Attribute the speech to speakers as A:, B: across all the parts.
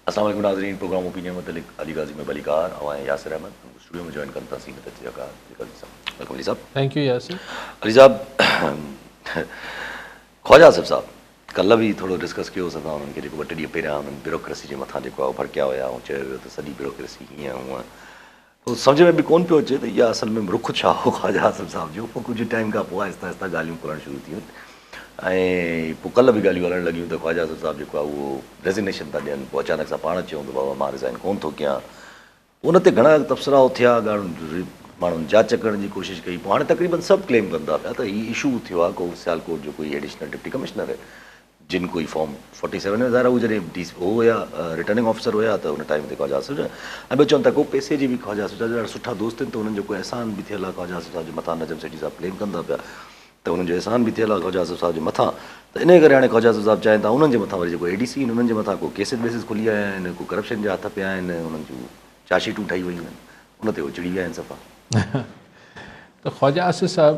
A: السلام عليڪم ناظرين پروگرام اوپينين متعلق علي غازي ۾ ڀليڪار اوهان ۽ ياسر احمد اسٽوڊيو ۾ جوائن ڪن ٿا سينئر تجزيه ڪار علي غازي صاحب welcome Ali صاحب.
B: Thank you Yasir.
A: Ali صاحب خواجه آصف صاحب ڪلهه به ٿورو ڊسڪس ڪيو هوس اسان انهن کي جيڪو ٻه ٽي ڏينهن پهريان انهن بيوروڪريسي جي مٿان جيڪو آهي ڀڙڪيا هيا ۽ چيو ويو ته سڄي بيوروڪريسي هيئن هونئن پوء سمجهه ۾ به ڪونه پيو اچي ته اها اصل ۾ رخ ڇا هو خواجه آصف صاحب جو. پوء ڪجهه ٽائيم کان پوء آهستي آهستي ڳالهيون کلڻ شروع ٿيون ۽ پوء ڪلهه به ڳالهيون هلڻ لڳيون ته خواجه آصف صاحب جيڪو آهي اهو ريزگنيشن ٿا ڏين. پوء اچانڪ سان پاڻ چيائون ته بابا مان ريزائن ڪونه ٿو ڪيان. ان تي گهڻا تبصرا اٿيا، ماڻهن جاچ ڪرڻ جي ڪوشش ڪئي. پوء هاڻي تقريبن سڀ ڪليم ڪن ٿا پيا ته هي اشو ٿيو آهي ڪو سيالڪوٽ جو ڪوئي ايڊيشنل ڊپٽي ڪمشنر جن ڪوئي فارم فورٽي سيون ۾ ظاهر آهي هو جڏهن ڊي سي او هيا رٽرننگ آفيسر هيا ته ان ٽائيم تي خواجه آصف جا ۽ ٻيو چون ٿا ڪو پئسي جي به خواجه آصف جا ڏاڍا سٺا دوست آهن ته انهن جو ڪو احسان به ٿيل آهي خواجه آصف صاحب جي مٿان نجم سيٺي صاحب ڪليم ڪن ٿا پيا ته انهن جو احسان به ٿيل آهي خواجه آصف صاحب جي مٿان ته انهي ڪري هاڻي خواجه آصف صاحب چاهين ٿا انهن جي مٿان وري جيڪو اي ڊي سي آهن انهن جي مٿان ڪو ڪيسز بيسز کلي آيا آهن ڪو ڪرپشن جا هٿ پيا آهن انهن جون چارج شيٽون ٺهي ويون آهن ان تي هو چڙي ويا آهن صفا.
B: ته خواجه آصف صاحب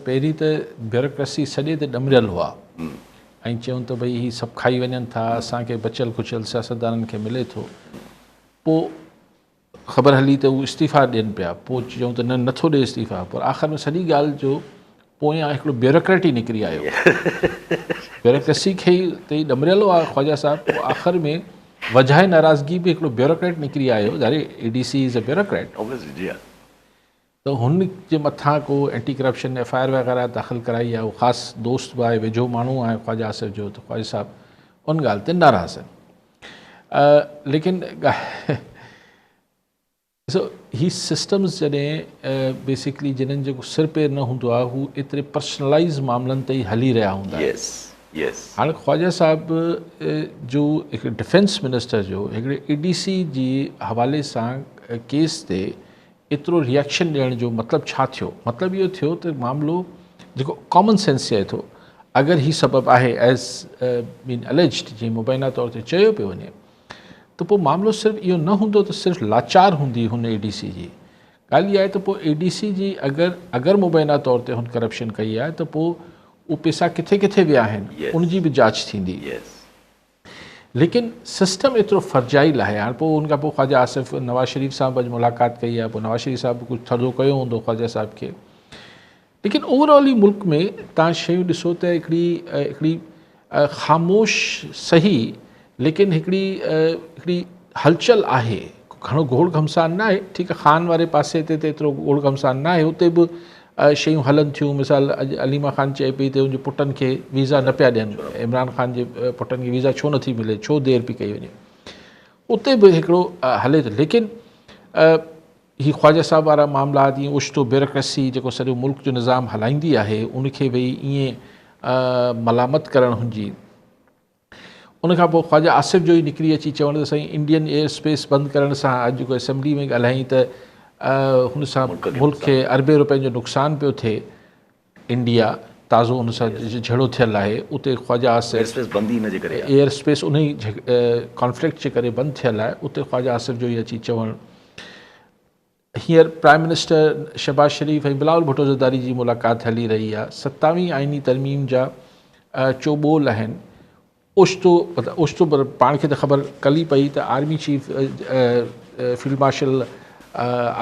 B: پهرين ته بيوروڪريسي سڄي تي ڏمريل هئا ۽ چيون ته ڀئي هي سڀ کائي وڃن ٿا اسان کي بچيل کچيل سياستدانن کي ملي ٿو پوء خبر هلي ته هو استعيفا ڏين پيا پوء چيون ته نه نٿو ڏي استعيفا پر آخر ۾ سڄي ڳالهه جو پويان هڪڙو بيوروڪريٽ ئي نڪري آيو. بيوروڪريسي کي ئي تي ئي ڏمريل هو خواجه صاحب پوء آخر ۾ وجهه ناراضگي به هڪڙو بيوروڪريٽ نڪري آيو ظاهر اي D C is a bureaucrat.
A: Obviously جي ها.
B: ته هن جي مٿان ڪو anti corruption F I R وغيره داخل ڪرائي آهي هو خاص دوست به آهي ويجهو ماڻهو آهي خواجه آصف جو ته خواجه صاحب ان ڳالهه تي ناراض آهن ليڪن ڏسو هي سسٽمز جڏهن بيسڪلي جنھن جو سر پير نه هوندو آهي هو ايتري پرسنلائز معاملن تي ئي هلي رهيا هوندا آهن هاڻي خواجه صاحب جو هڪ ڊفينس منسٽر جو هڪڙي اي ڊي سي جي حوالي سان ڪيس تي ايترو ريئڪشن ڏيڻ جو مطلب ڇا ٿيو مطلب اهو ٿيو ته معاملو جيڪو ڪامن سينس چئي ٿو اگر هي سبب آهي ايز بين اليجڊ جيئن مبينا طور تي چيو پيو وڃي ته پوء معاملو صرف اهو نه هوندو ته صرف لاچار هوندي هن اي ڊي سي جي ڳالهه اها آهي ته پوء اي ڊي سي جي اگر اگر مبينا طور تي هن ڪرپشن ڪئي آهي ته پوء اهي پيسا ڪٿي ڪٿي ويا آهن ان جي به جاچ ٿيندي ليڪن سسٽم ايترو فرجائل آهي هاڻ پوء ان کان پوء خواجه آصف نواز شريف سان به اڄ ملاقات ڪئي آهي پوء نواز شريف صاحب به ڪجهه ٿڌو ڪيو هوندو خواجه صاحب کي ليڪن اوور آل ئي ملڪ ۾ تان شيون ڏسو ته هڪڙي هڪڙي خاموش صحيح ليڪن هڪڙي هڪڙي هلچل آهي گهڻو گوڙ گهمسان نه آهي ٺيڪ آهي خان واري پاسي تي ته ايترو گوڙ گهمسان نه آهي اتي به شيون هلن ٿيون مثال اڄ عليما خان چئي پئي ته ان جي پٽن کي ويزا نه پيا ڏين عمران خان جي پٽن کي ويزا ڇو نٿي ملي ڇو دير پئي ڪئي وڃي اتي به هڪڙو هلي ٿو ليڪن هي خواجه صاحب وارا معاملا جيئن اوچتو بيوروڪريسي جيڪو سڄو ملڪ جو نظام هلائيندي آهي ان کي ويهي ائين ملامت ڪرڻ هن جي ان کان پوء خواجه آصف جو ئي نڪري اچي چوڻ ته سائين انڊين ايئر اسپيس بند ڪرڻ سان اڄ جيڪو اسيمبلي ۾ ڳالهائين ته هن سان ملڪ کي اربين روپين جو نقصان پيو ٿئي انڊيا تازو ان سان جهيڙو ٿيل آهي اتي خواجه آصف
A: ايئر اسپيس بند ئي ان جي ڪري
B: آهي ايئر اسپيس ان ئي ڪانفلڪٽ جي ڪري بند ٿيل آهي اتي خواجه آصف جو ئي اچي چوڻ هينئر پرائم منسٽر شهباز شريف ۽ بلاول ڀٽو زرداري جي ملاقات هلي رهي آهي ستاويهين آئيني ترميم جا چوٻول آهن اوچتو مطلب اوچتو پر پاڻ کي ته خبر ڪل ئي پئي ته army chief field marshal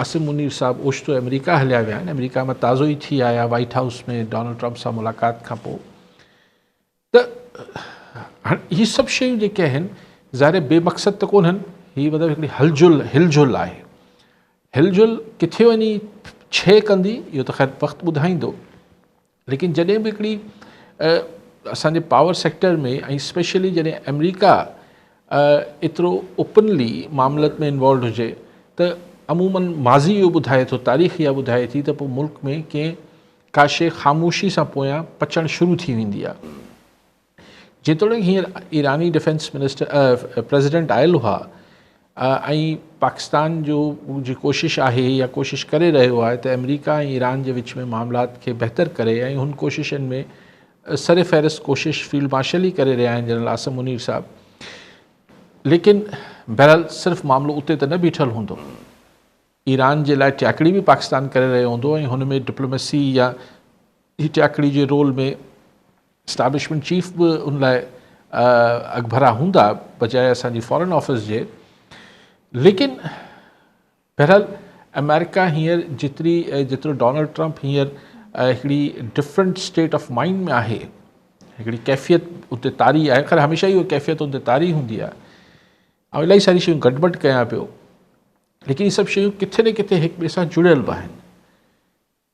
B: Asim Munir صاحب اوچتو آمريڪا هليا ويا آهن آمريڪا مان تازو ئي ٿي آيا وائٽ هائوس ۾ ڊونلڊ ٽرمپ سان ملاقات کان پوء ته هاڻي هي سڀ شيون جيڪي آهن ظاهر بي مقصد ته ڪونهن هي مطلب هڪڙي هلجل هلجل آهي هلجل ڪٿي وڃي ڇي ڪندي اهو ته خير وقت ٻڌائيندو ليڪن جڏهن به هڪڙي اسان جي پاور سيڪٽر ۾ ۽ اسپيشلي جڏهن آمريڪا ايترو اوپنلي معاملت ۾ انوالوڊ هجي ته عمومن ماضي اهو ٻڌائي ٿو تاريخ اها ٻڌائي ٿي ته پوء ملڪ ۾ ڪنهن ڪا شيء خاموشي سان پويان پچڻ شروع ٿي ويندي آهي جيتوڻيڪ هينئر ايراني ڊفينس منسٽر پريزيڊنٽ آيل هئا ۽ پاڪستان جو جي ڪوشش آهي يا ڪوشش ڪري رهيو آهي ته آمريڪا ۽ ايران جي وچ ۾ معاملات کي بهتر ڪري ۽ هن ڪوششن ۾ سر فهرست ڪوشش فيلڊ مارشل ئي ڪري رهيا آهن جنرل عاصم منير صاحب ليڪن بهرحال صرف معاملو اتي ته نه بيٺل هوندو ايران جي لاء ٽياڪڙي به پاڪستان ڪري رهيو هوندو ۽ هن ۾ ڊپلوميسي يا هي ٽياڪڙي جي رول ۾ اسٽيبلشمينٽ چيف به ان لاء اڳڀرا هوندا بجاء اسان جي فارن آفيس جي ليڪن بهرحال آمريڪا هينئر جيتري جيترو ڊونلڊ ٽرمپ هينئر هڪڙي ڊفرنٽ اسٽيٽ آف مائنڊ ۾ آهي هڪڙي ڪيفيت اتي طاري آهي خير هميشه اهو ڪيفيت ان تي طاري هوندي آهي آئون الاهي ساري شيون گڏ ڪيان پيو ليڪن هي سڀ شيون ڪٿي نه ڪٿي هڪ ٻئي سان جڙيل به آهن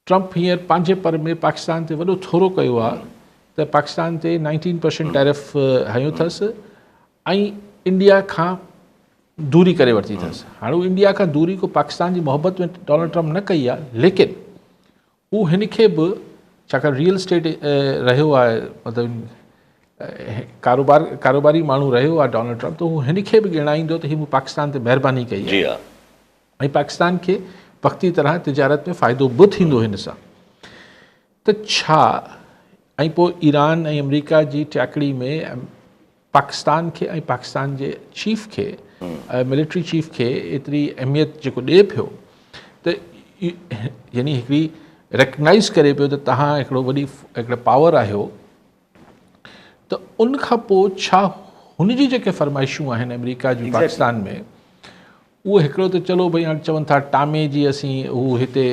B: ٽرمپ هينئر پنهنجي پر ۾ پاڪستان تي وڏو ٿورو ڪيو آهي ته پاڪستان تي نائنٽين پرسنٽ ٽيرف هنيو اٿس ۽ انڊيا کان دوري ڪري ورتي اٿس. هاڻي هو انڊيا کان دوري ڪو پاڪستان جي محبت ۾ ڊونلڊ ٽرمپ نه ڪئي آهي ليڪن هو هن کي به ڇاڪاڻ ريئل اسٽيٽ رهيو آهي مطلب ڪاروبار ڪاروباري ماڻهو رهيو آهي ڊونلڊ ٽرمپ ته هو هن کي به ڳڻائيندو ته هي مون پاڪستان تي مهرباني ڪئي آهي. ۽ پاڪستان کي وقتي طرح تجارت ۾ فائدو به ٿيندو هن سان ته ڇا ۽ پوء ايران ۽ آمريڪا جي ٽياڪڙي ۾ پاڪستان کي ۽ پاڪستان جي چيف کي ملٽري چيف کي ايتري اهميت جيڪو ڏئي پيو ته يعني هڪڙي ريڪگنائز ڪري پيو ته تهان هڪڙو وڏي هڪڙو پاور آهيو ته ان کان پوء ڇا هن جي جيڪي فرمائشون آهن آمريڪا جون پاڪستان ۾ اهو هڪڙو ته چلو ڀئي هاڻي چون ٿا ٽامي جي اسين هو هتي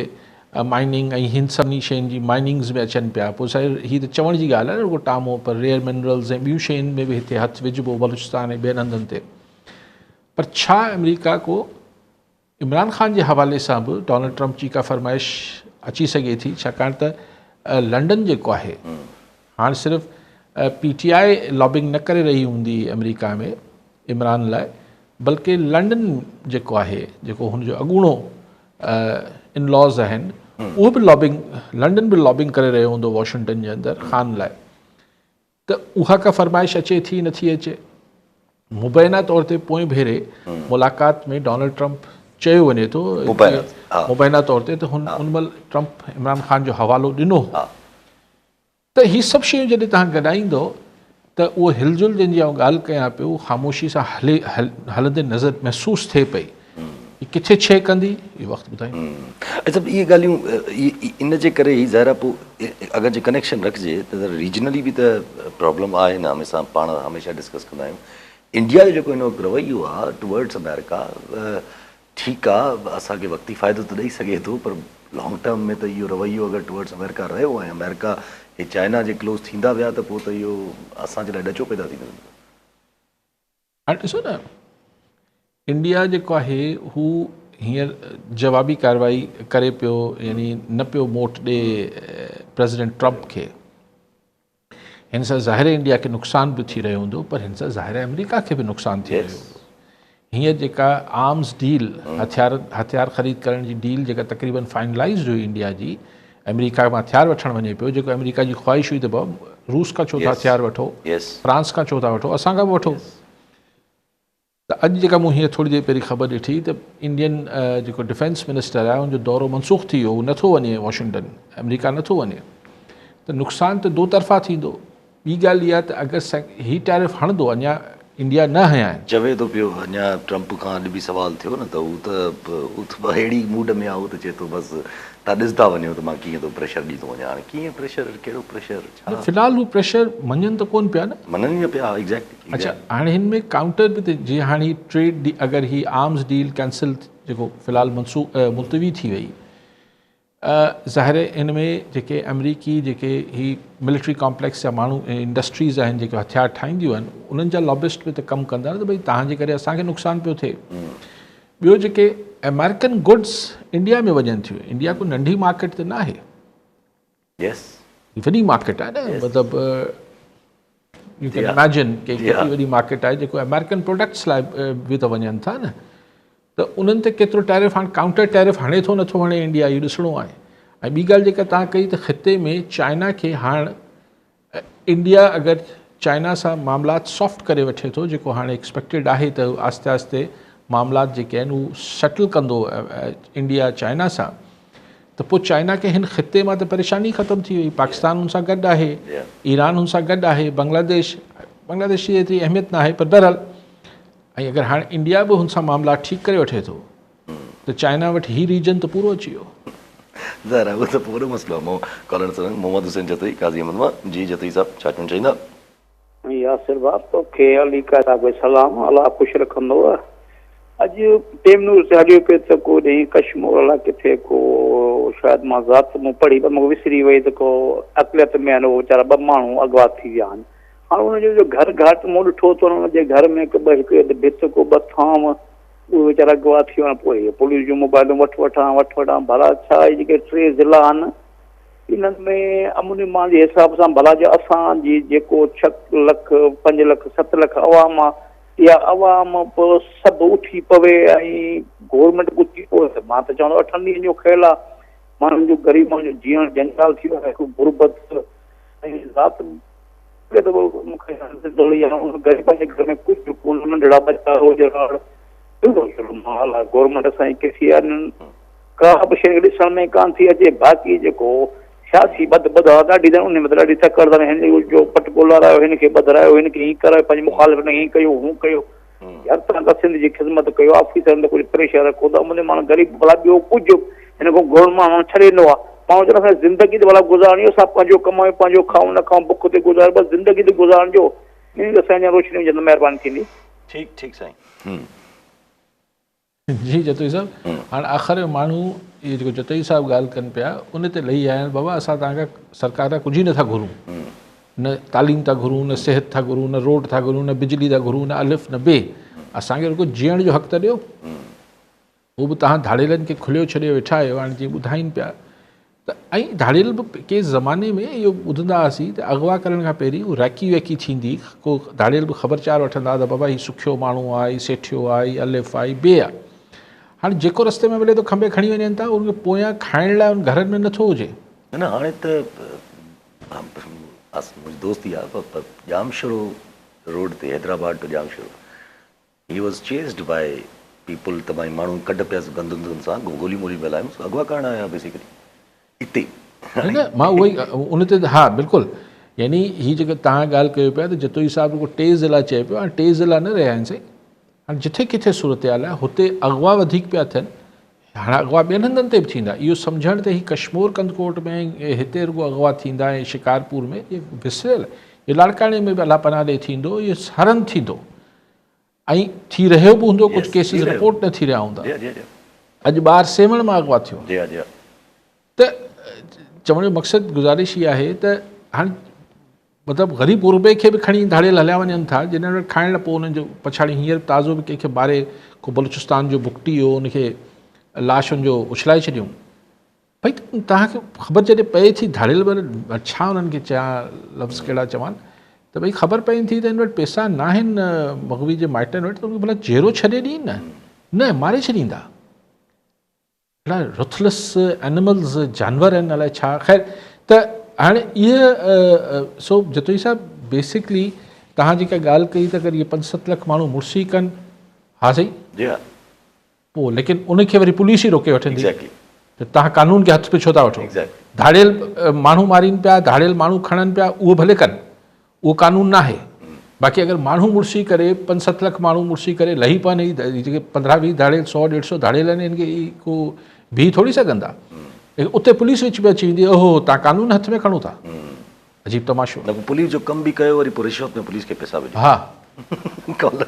B: مائننگ ۽ هن سڀني شين جي مائننگز ۾ اچن پيا پوء سائين هي ته چوڻ جي ڳالهه آهي نه رڳو ٽامو پر ريئر منرلز ۽ ٻيون شين ۾ به هتي هٿ وجهبو بلوچستان ۽ ٻين هنڌن تي پر ڇا آمريڪا ڪو عمران خان جي حوالي سان به ڊونلڊ ٽرمپ جي ڪا فرمائش اچي سگهي ٿي ڇاڪاڻ ته لنڊن جيڪو آهي هاڻ صرف پي ٽي آء لابنگ نه ڪري رهي هوندي آمريڪا ۾ عمران لاء بلڪه لنڊن جيڪو آهي جيڪو هن جو اڳوڻو ان لاز آهن اهو به لابنگ لنڊن به لابنگ ڪري رهيو هوندو واشنگٽن جي اندر خان لاء ته اها ڪا فرمائش اچي ٿي نٿي اچي مبينا طور تي پوئين ڀيري ملاقات ۾ ڊونلڊ ٽرمپ چيو وڃي ٿو مبينا طور تي ته هن ان مهل ٽرمپ عمران خان جو حوالو ڏنو هو ته هي سڀ شيون جڏهن توهان گڏائيندؤ ته اهو هل جل جنهن جي آئون ڳالهه ڪيان پيو اهو خاموشي سان هلي هلندي نظر محسوس ٿئي پئي. هي ڪٿي ڇيهه ڪندي اهو وقت ٻڌائيندو.
A: اچا اهي ڳالهيون ان جي ڪري هي ظاهر آهي پوء اگر جي ڪنيڪشن رکجي ته ذرا ريجنلي به ته پرابلم آهي نه هميشه پاڻ هميشه ڊسڪس ڪندا آهيون انڊيا جو جيڪو هن وقت رويو آهي ٽوورڊس آمريڪا ٺيڪ آ اسان کي وقتي فائدو ته ڏئي سگهي ٿو پر لانگ ٽرم ۾ ته اهو رويو اگر ٽوورڊس آمريڪا رهيو ۽ آمريڪا هي چائنا جي ڪلوز ٿيندا ويا ته پوء ته اهو اسان جي لاء ڏچو پيدا ٿيندو ويندو.
B: هاڻي ڏسو نه انڊيا جيڪو آهي هو هينئر جوابي ڪارروائي ڪري پيو يعني نه پيو موٽ ڏي پريزيڊنٽ ٽرمپ کي. هن سان ظاهر انڊيا کي نقصان به ٿي رهيو هوندو پر هن سان ظاهر آمريڪا کي به نقصان ٿي رهيو هوندو. هينئر جيڪا آرمز ڊيل هٿيار هٿيار خريد ڪرڻ جي ڊيل جيڪا تقريبن فائنلائزڊ هئي انڊيا جي آمريڪا مان هٿيار وٺڻ وڃي پيو جيڪو آمريڪا جي خواهش هئي ته بابا روس کان ڇو ٿا هٿيار وٺو فرانس کان ڇو ٿا وٺو اسان کان به وٺو. ته اڄ جيڪا مون هينئر ٿوري دير پهرين خبر ڏٺي ته انڊين جيڪو ڊفينس منسٽر آهي ان جو دورو منسوخ ٿي ويو هو نٿو وڃي واشنگٽن آمريڪا نٿو وڃي ته نقصان ته دو طرفا ٿيندو ٻي ڳالهه اها ته اگر هي ٽيرف هڻندو اڃا انڊيا نه هنيا آهن.
A: چوي ٿو پيو اڃا ٽرمپ کان اڄ به سوال ٿيو نه ته هو ته هو ته اهڙي موڊ ۾ آهي هو ته چئي ٿو بس تان ڏسندا وڃو ته مان ڪيئن ٿو پريشر ڏيندو وڃان هاڻي ڪيئن پريشر ڪهڙو پريشر ڇا.
B: في الحال هو پريشر مڃن ته ڪونه پيا نه.
A: مڃن ئي نه پيا ايگزيڪٽلي.
B: اڇا هاڻي هن ۾ ڪائونٽر به ته جي هاڻي هي ٽريڊ ڊي اگر هي آرمز ڊيل ڪينسل جيڪو في الحال منسوخ ملتوي ٿي وئي ظاهر هن ۾ جيڪي آمريڪي جيڪي هي ملٽري ڪامپليڪس جا ماڻهو انڊسٽريز آهن جيڪي هٿيار ٺاهينديون آهن انهن جا لابسٽ به ته ڪم ڪندا نه ته ڀئي تهان جي ڪري اسان کي نقصان پيو ٿئي ٻيو جيڪي آمريڪن گڊس انڊيا ۾ وڃن ٿيون انڊيا ڪو ننڍي مارڪيٽ ته نه آهي وڏي مارڪيٽ آهي نه مطلب you can imagine ڪي ڪيتري وڏي مارڪيٽ آهي جيڪو آمريڪن پروڊڪٽس لاء به ته وڃن ٿا نه ته انهن تي ڪيترو ٽيرف هاڻي ڪائونٽر ٽيرف هڻي ٿو نٿو هڻي انڊيا اهو ڏسڻو آهي ۽ ٻي ڳالهه جيڪا تان ڪئي ته خطي ۾ چائنا کي هاڻ انڊيا اگر چائنا سان معاملات سافٽ ڪري وٺي ٿو جيڪو هاڻي ايڪسپيڪٽيڊ آهي ته آهستي آهستي معاملات جيڪي آهن هو سيٽل ڪندو انڊيا چائنا سان ته پوء چائنا کي هن خطي مان ته پريشاني ختم ٿي وئي، پاڪستان هن سان گڏ آهي، ايران هن سان گڏ آهي، بنگلاديش، بنگلاديش جي ايتري اهميت نه آهي پر بهرحال ۽ اگر هاڻ انڊيا به هن سان معاملا ٺيڪ ڪري وٺي ٿو ته چائنا وٽ هي ريجن ته پورو اچي ويو.
A: ظاهر آهي اهو ته پوء وڏو مسئلو آهي. مون ڪالر سان محمد حسين جتوئي قاضي احمد مان جي جتوئي صاحب ڇا چوڻ چاهيندا؟
C: ياسر ڀاء توکي علي قاري صاحب کي سلام الله خوش رکندو اڄ ٽيم نيوز تي هليو پيو ته ڪو ڏينهن ڪشمور الاء ڪٿي ڪو شايد مان ذات مون پڙهي پر مونکي وسري وئي ته ڪو اقليت ۾ آهن اهي ويچارا ٻه ماڻهو اغوا ٿي ويا آهن هاڻ انهن جو جو گهر گهاٽ مون ڏٺو ته انهن جي گهر ۾ هڪ ٻه هڪ اڌ ڀت ڪو ٻه ٿانو اهي ويچارا اغوا ٿي ويا پوء پوليس جون موبائلون وٺ وٺان وٺ وٺان ڀلا ڇا هي جيڪي ٽي ضلع آهن انهن ۾ امن امان جي حساب سان ڀلا جو اسان جي جيڪو ڇهه لک، پنج لک، ست لک عوام آ اها عوام به سڀ اٿي پوي ۽ گورنمينٽ به اٿي پوي ته مان ته چوندو اٺن ڏينهن جو کيل آ ماڻهن جو غريب ماڻهن جو جيئڻ جنجال ٿي ويو آهي هڪ غربت ۽ ذات غريبن جي گهر ۾ ڪجهه ڪونه ننڍڙا ٻچا روڄ راڙ ڪهڙو ڪهڙو ماحول آ گورنمينٽ اسان جي ڪٿي آ ڪا به شيء ڏسڻ ۾ ڪانه ٿي اچي، باقي جيڪو سياسي ٻڌ ٻڌاء ڏاڍي اٿن، انهي ۾ ته ڏاڍي تڪڙ اٿن، هن جو پٽڪو لهرايو، هن کي ٻڌرايو، هن کي هيئن ڪرايو، پنهنجي مخالفن هيئن ڪيو، هون ڪيو. يار توهان ته سنڌ جي خدمت ڪيو، آفيسرن تي ڪجهه پريشر رکو ته امن ماڻهو غريب ڀلا ٻيو ڪجهه هن کان گهرڻ ماڻهو ڇڏي ڏنو آهي. ماڻهو چون اسان زندگي ته ڀلا گذارڻي اسان پنهنجو ڪمايون پنهنجو کائون نه کائون بک تي گذاريون بس زندگي ته گذارڻ ڏيو. انهي تي سائين جان روشني وجهن ته مهرباني ٿيندي.
A: ٺيڪ ٺيڪ سائين.
B: جي جتوئي صاحب هاڻ آخر ۾ ماڻهو اهي جيڪو جتوئي صاحب ڳالهه ڪن پيا ان تي لهي آيا آهن بابا اسان توهان کان سرڪار کان ڪجهه ئي نٿا گهرون نه تعليم ٿا گهرون نه صحت ٿا گهرون نه روڊ ٿا گهرون نه بجلي ٿا گهرون نه الف نه بي اسان کي رڳو جيئڻ جو حق ته ڏيو هو به توهان ڌاڙيلن کي کليو ڇڏيو ويٺا آهيو هاڻي جيئن ٻڌائين پيا ته ۽ ڌاڙيل به ڪنهن زماني ۾ اهو ٻڌندا هئاسين ته اغوا ڪرڻ کان پهرين هو ريڪي ويڪي ٿيندي ڪو ڌاڙيل به خبر چار وٺندا ته بابا هي سکيو ماڻهو آهي هي سيٺيو آهي هي الف آهي هي بي آهي هاڻي جيڪو رستي ۾ ملي ٿو کنڀي کڻي وڃن ٿا ان کي پويان کائڻ لاء ان گهرن ۾ نٿو هجي.
A: نه نه هاڻي ته منهنجي دوست ئي آهي پر ڄامشورو روڊ تي Hyderabad to Jamshoro He was chased by people ته ڀائي ماڻهو ڪڍ پيس بندوقن سان گوليون موليون پيا هلائن اغوا ڪرڻ آيا بيسيڪلي اتي
B: نه نه مان اهو ئي ان تي ها بلڪل يعني هي جيڪا توهان ڳالهه ڪيو پيا ته جتوئي صاحب رڳو ٽي ضلع چئي پيو هاڻي ٽي ضلع نه رهيا آهن سائين هاڻي جٿي ڪٿي صورتحال آهي هتي اغوا وڌيڪ پيا ٿين هاڻي اغوا ٻين هنڌن تي به ٿيندا اهو سمجهڻ ته هي ڪشمور ڪنڌڪوٽ ۾ هتي رڳو اغوا ٿيندا ۽ شڪارپور ۾ اهي وسريل لاڙڪاڻي ۾ به الله پناهه ڏي ٿيندو اهو هر هنڌ ٿيندو ۽ ٿي رهيو به هوندو ڪجهه ڪيسز رپورٽ نه ٿي رهيا هوندا اڄ ٻار سيوهڻ مان اغوا ٿيو ته چوڻ جو مقصد گذارش هي آهي ته هاڻي مطلب غريب غربي کي به کڻي ڌاڙيل هليا وڃن ٿا جنھن وٽ کائڻ لاء پوء انهن جو پڇاڙي هينئر تازو به ڪنهن کي ماري ڪو بلوچستان جو بگٽي هو ان کي لاش ان جو اڇلائي ڇڏيون ڀئي توهان کي خبر جڏهن پئي ٿي ڌاڙيل ور ڇا انهن کي چيان لفظ ڪهڙا چوان ته ڀئي خبر پئي ٿي ته هن وٽ پئسا ناهن مغوي جي مائٽن وٽ ته ان کي ڀلا جيئرو ڇڏي ڏين نه نه ماري ڇڏيندا اهڙا رٿلس اينيملز جانور آهن الائي ڇا خير ته هاڻي اهي سو جتوئي صاحب بيسڪلي توهان جيڪا ڳالهه ڪئي ته اگر اهي پنج ست لک ماڻهو مڙسي ڪن ها سائين
A: جي ها
B: پوء ليڪن ان کي وري پوليس ئي روڪي وٺندي ته توهان قانون کي هٿ ۾ ڇو ٿا وٺو ڌاڙيل ماڻهو مارين پيا ڌاڙيل ماڻهو کڻن پيا اهو ڀلي ڪن اهو قانون ناهي باقي اگر ماڻهو مڙسي ڪري پنج ست لک ماڻهو مڙسي ڪري لهي پون هي جيڪي پندرهن ويهه ڌاڙيل سو ڏيڍ سو ڌاڙيل آهن هن کي ڪو بيهي ٿوري سگهندا اتي پوليس وچ ۾ اچي ويندي اوهو توهان قانون هٿ ۾ کڻو ٿا عجيب تماشو.
A: نه پوء پوليس جو ڪم به ڪيو وري پوء رشوت ۾ پوليس کي پئسا به ڏيو.
B: ها.
A: ڪالر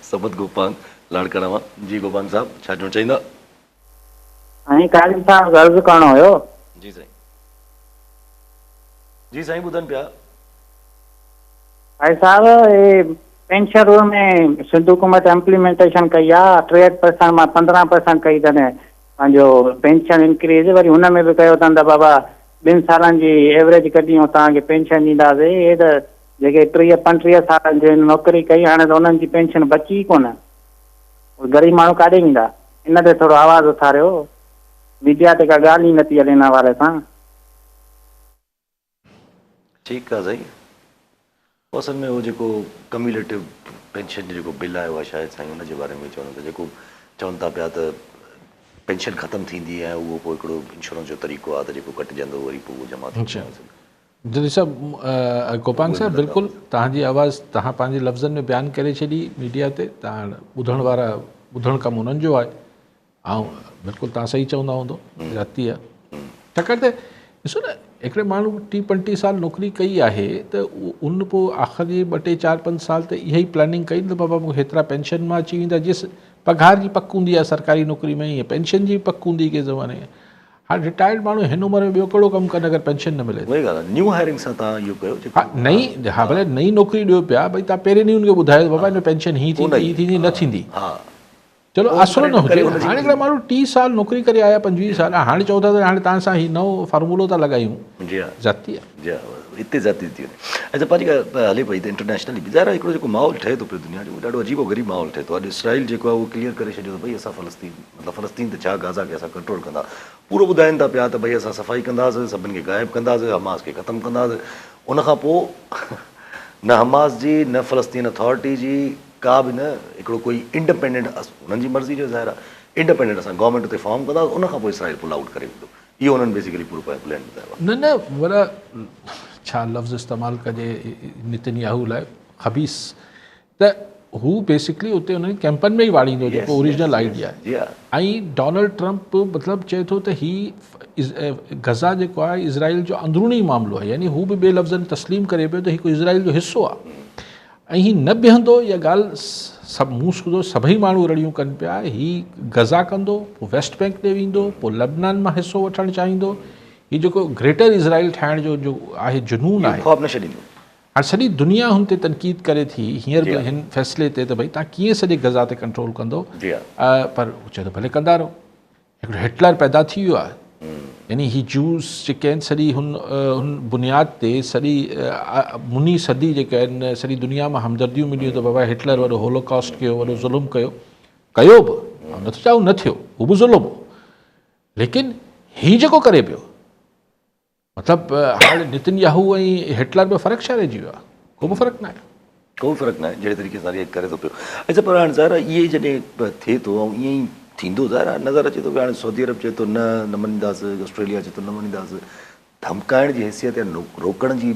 A: صمد گوپانگ لاڙڪاڻا مان جي گوپانگ صاحب ڇا چوڻ چاهيندا.
D: سائين قاضي صاحب عرض ڪرڻو هيو.
A: جي سائين جي سائين ٻڌن پيا.
D: قاضي صاحب هي پينشن رول ۾ سنڌ حڪومت امپليمينٽيشن ڪئي آ 63 پرسنٽ مان 15 پرسنٽ ڪئي اٿن پنهنجو پينشن انڪريز وري هن ۾ به ڪيو اٿن ته بابا ٻن سالن جي ايوريج ڪڍي ۽ توهان کي پينشن ڏينداسين. اهي ته جيڪي ٽيهه پنٽيهه سالن جي نوڪري ڪئي هاڻي ته انهن جي پينشن بچي ئي ڪونه. اهي غريب ماڻهو ڪاڏي ويندا؟ ان تي ٿورو آواز اٿاريو. ميڊيا تي ڪا ڳالهه ئي نٿي هلي ان حوالي سان.
A: ٺيڪ آ سائين پوء اصل ۾ اهو جيڪو ڪميوليٽو پينشن جو جيڪو بل آيو آ شايد سائين ان جي باري ۾ چون ته جيڪو چون ٿا پيا ته پينشن ختم ٿيندي ۽ اهو پوء هڪڙو انشورنس جو طريقو آ ته جيڪو ڪٽجندو وري پوء اهو جمع ٿيندو.
B: جتوئي صاحب گوپانگ صاحب بلڪل توهان جي آواز توهان پنهنجي لفظن ۾ بيان ڪري ڇڏي ميڊيا تي توهان ٻڌڻ وارا ٻڌڻ ڪم انهن جو آهي آئون بلڪل توهان صحيح چوندا هوندو زيادتي آهي ڇاڪاڻ ته ڏسو نه هڪڙي ماڻهو ٽيهه پنٽيهه سال نوڪري ڪئي آهي ته ان پوء آخر جي ٻه ٽي چار پنج سال ته اها ئي پلاننگ ڪئي نه ته بابا مون کي هيترا پينشن مان اچي ويندا جيئن پگهار جي پڪ هوندي آهي سرڪاري نوڪري ۾ ائين پينشن جي به پڪ هوندي ڪنهن زماني ۾ هاڻ رٽائرڊ ماڻهو هن عمر ۾ ٻيو ڪهڙو ڪم ڪن اگر پينشن نه ملي ته.
A: اها ئي ڳالهه آهي نيو هائرنگ سان توهان اهو ڪيو جيڪو
B: ها نئين ها ڀلي نئين نوڪري ڏيو پيا ڀئي توهان پهرين ڏينهن ان کي ٻڌايو ته بابا هن ۾ پينشن هيئن ٿيندي هيئن ٿيندي نه ٿيندي.
A: ها
B: چلو آسرو نه هجي هاڻي هڪڙا ماڻهو 30 سال نوڪري ڪري آيا 25 سال هاڻي چئو ٿا ته هاڻي توهان سان هي نئون فارمولو ٿا لڳايون
A: جي ها
B: زيادتي آهي
A: جي ها هتي زيادتي ٿي وڃي اچا پنهنجي ڳالهه هلي پئي ته انٽرنيشنلي به ظاهر آهي هڪڙو جيڪو ماحول ٺهي ٿو پيو دنيا جو ڏاڍو عجيب و غريب ماحول ٺهي ٿو اڄ اسرائيل جيڪو آهي اهو ڪليئر ڪري ڇڏيو ته ڀئي اسان فلسطين مطلب فلسطين ته ڇا غازا کي اسان ڪنٽرول ڪندا پورو ٻڌائين ٿا پيا ته ڀئي اسان صفائي ڪنداسين سڀن کي غائب ڪنداسين حماس کي ختم ڪنداسين ان کان پوء نه حماس جي نه فلسطين اٿارٽي جي ڪا به نه هڪڙو ڪوئي انڊپينڊنٽ انهن جي مرضي جو ظاهر آهي انڊپينڊنٽ اسان گورنمينٽ اتي فارم ڪنداسين ان کان پوء اسرائيل پل آئوٽ ڪري ويندو اهو انهن بيسيڪلي پورو پنهنجو پلان ٻڌايو آهي.
B: نه نه وڏا ڇا لفظ استعمال ڪجي نتن ياهو لاء خبيث ته هو بيسيڪلي اتي انهن ڪيمپن ۾ ئي واڙيندو جيڪو اوريجنل آئيڊيا آهي ۽ ڊونلڊ ٽرمپ مطلب چئي ٿو ته هي غزه جيڪو آهي اسرائيل جو اندروني معاملو آهي يعني هو به ٻئي لفظن تسليم ڪري پيو ته هي ڪو اسرائيل جو حصو آهي ۽ هي نه بيهندو اها ڳالهه سڀ مون سوڌو سڀئي ماڻهو رڙيون ڪن پيا هي غزه ڪندو پوء ويسٽ بينڪ ڏي ويندو پوء لبنان مان حصو وٺڻ چاهيندو هي جيڪو گريٽر اسرائيل ٺاهڻ جو جو آهي جنون آهي
A: خواب نه ڇڏيندو.
B: هاڻي سڄي دنيا هن تي تنقيد ڪري ٿي هينئر به هن فيصلي تي ته ڀئي تان ڪيئن سڄي غزه تي ڪنٽرول ڪندو پر هو چئي ٿو ڀلي ڪندا رهو هڪڙو هٽلر پيدا ٿي ويو آهي يعني هي جوز جيڪي آهن سڄي هن هن بنياد تي سڄي مني صدي جيڪا آهن سڄي دنيا مان همدرديون مليون ته بابا هٽلر وڏو هولوڪاسٽ ڪيو وڏو ظلم ڪيو ڪيو به نٿو چاهون نه ٿيو هو به ظلم هو ليڪن هي جيڪو ڪري پيو مطلب هاڻ نتن ياهو ۽ هٽلر ۾ فرق ڇا رهجي ويو آهي؟ ڪو به فرق ناهي.
A: ڪو به فرق ناهي جهڙي طريقي سان ريئڪٽ ڪري ٿو پيو. اڇا پر هاڻ ظاهر آهي ائين ئي جڏهن ٿئي ٿو ۽ ائين ئي ٿيندو ظاهر آهي نظر اچي ٿو پيو هاڻي سعودي عرب چئي ٿو نه نه مڃينداسين آسٽريليا چئي ٿو نه مڃينداسين ڌمڪائڻ جي حيثيت يا روڪڻ جي